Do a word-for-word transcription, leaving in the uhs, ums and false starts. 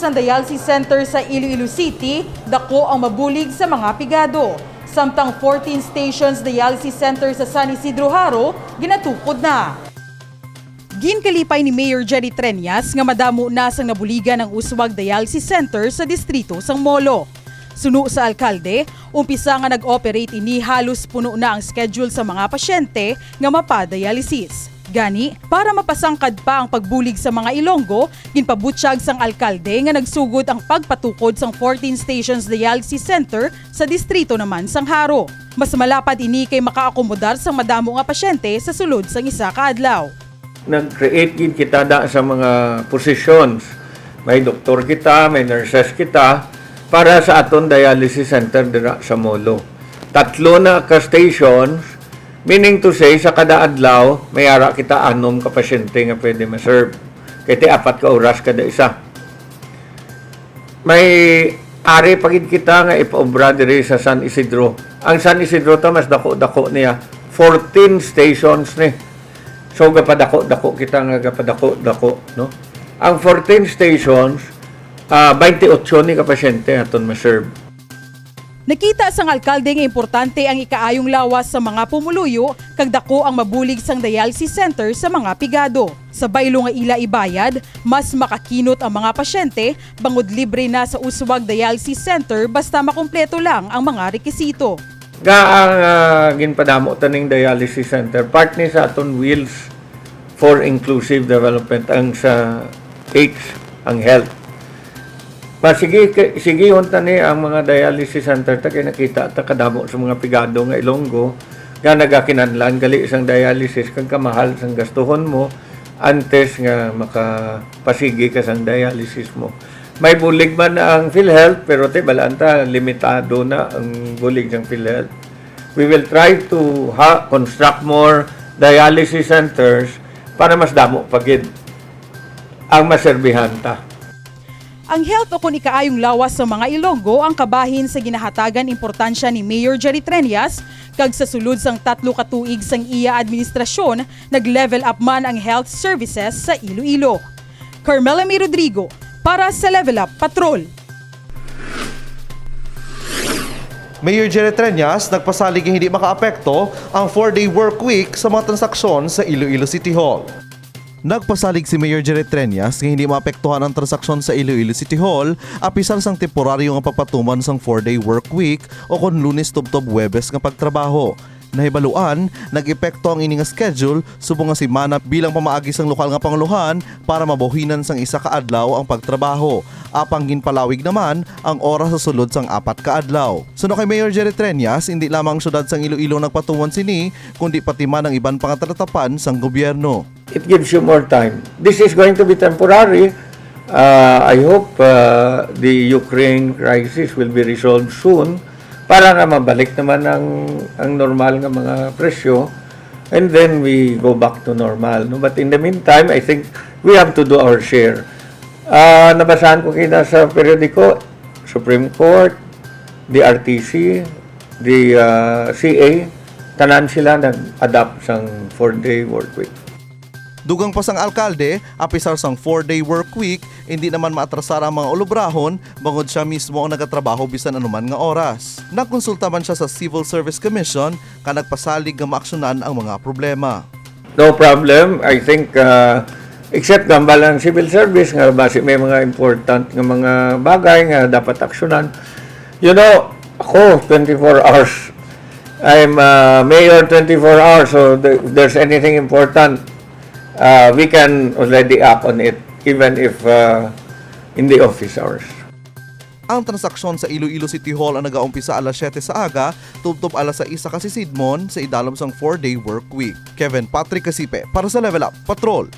Ang dialysis center sa Iloilo City, dako ang mabulig sa mga pigado. Samtang fourteen stations dialysis center sa San Isidro Jaro, ginatukod na. Ginkalipay ni Mayor Jerry Treñas nga madamo na sang nabuligan ang uswag dialysis center sa distrito sang Molo. Suno sa alkalde, umpisa nga nag-operate ini, halos puno na ang schedule sa mga pasyente nga mapa-dialysis. Gani, para mapasangkad pa ang pagbulig sa mga Ilonggo, ginpabutyag sang alkalde nga nagsugod ang pagpatukod sang fourteen stations dialysis center sa distrito naman sang Jaro. Mas malapad ini kay makaakomodar sang madamo nga pasyente sa sulod sang isa ka adlaw. Nag-create gid kita da sa mga positions. May doktor kita, may nurses kita para sa aton dialysis center dira sa Molo. Tatlo na ka stations, meaning to say, sa kada adlaw, may ara kita anom ka pasyente nga pwede ma-serve. Kay ti apat ka oras kada isa. May ari pa gid kita nga ipaobra diri sa San Isidro. Ang San Isidro ta mas dako-dako niya, fourteen stations ni. So gapadako-dako kita nga gapadako-dako, no? Ang fourteen stations, ah, twenty-eight ni ka pasyente aton ma-serve. Nakita sang alkalde nga importante ang ikaayong lawas sa mga pumuluyo kag dako ang mabulig sang dialysis center sa mga pigado. Sa baylo nga ila ibayad, mas makakinot ang mga pasyente bangod libre na sa uswag dialysis center basta makumpleto lang ang mga rekisito. Nga ang, ah, ginpadamo ta ning dialysis center, part ni sa aton Wheels for Inclusive Development, ang sa H, ang health. Masigi, sigihon ta ni ang mga dialysis center ta, kay nakita ta kadamo sa mga pigado nga Ilonggo nga nagakinahanglan gali sang dialysis kag kamahal sang gastuhon mo antes nga makapasigi ka sang dialysis mo. May bulig man ang PhilHealth, pero ti, balaan ta, limitado na ang bulig sang PhilHealth. We will try to ha, construct more dialysis centers para mas damo pa gid ang maserbihan ta. Ang health ukon ikaayong lawas sa mga Ilonggo ang kabahin sa ginahatagan importansya ni Mayor Jerry Treñas, kag sa sulod sang tatlo ka tuig sang iya administrasyon, nag-level up man ang health services sa Iloilo. Carmela May Rodrigo, para sa Level Up Patrol. Mayor Jerry Treñas nagpasalig nga hindi makaapekto ang four-day work week sa mga transaksyon sa Iloilo City Hall. Nagpasalig si Mayor Jerry Treñas nga hindi maapektuhan ang transaksyon sa Iloilo City Hall apisar sang temporaryo nga pagpatuman sang four-day work week o kon Lunes tubtob Huwebes nga pagtrabaho. Nahibaluan, nag-epekto ang ini nga schedule subong nga semana bilang pamaagi sang lokal nga pangulohan para mabuhinan sang isa ka adlaw ang pagtrabaho. Apang ginpalawig naman ang oras sa sulod sang apat ka adlaw. Suno kay Mayor Jerry Treñas, indi lamang ang siyudad sang Iloilo nagpatuman sini, kundi pati man ang iban pa nga talatapan sang gobyerno. It gives you more time. This is going to be temporary. Uh, I hope, uh, the Ukraine crisis will be resolved soon para nga mabalik naman ang, ang normal nga mga presyo, and then we go back to normal, no? But in the meantime, I think we have to do our share. Ah, nabasahan ko kina sa periodiko, Supreme Court, the R T C, the, ah, C A, tanan sila nag-adopt sang four-day work week. Dugang pa sang alkalde, apisar sang four-day work week, indi naman maatrasar ang mga ulubrahon bangod sia mismo ang nagatrabaho bisan anuman nga oras. Nagkonsulta man sia sa Civil Service Commission kag nagpasalig nga maaksyonan ang mga problema. No problem. I think, uh, except gambal ang civil service nga basi may mga important nga mga bagay nga dapat aksyonan. You know, ako, twenty-four hours. I'm, uh, mayor twenty-four hours, so the, if there's anything important, uh, we can already act on it, even if, uh, in the office hours. Ang transaksyon sa Iloilo City Hall ang nagaumpisa alas siyete sa aga tubtob alas sais sa kasisidmon sa idalom sang four-day work week. Kevin Patrick Casipe para sa Level Up Patrol.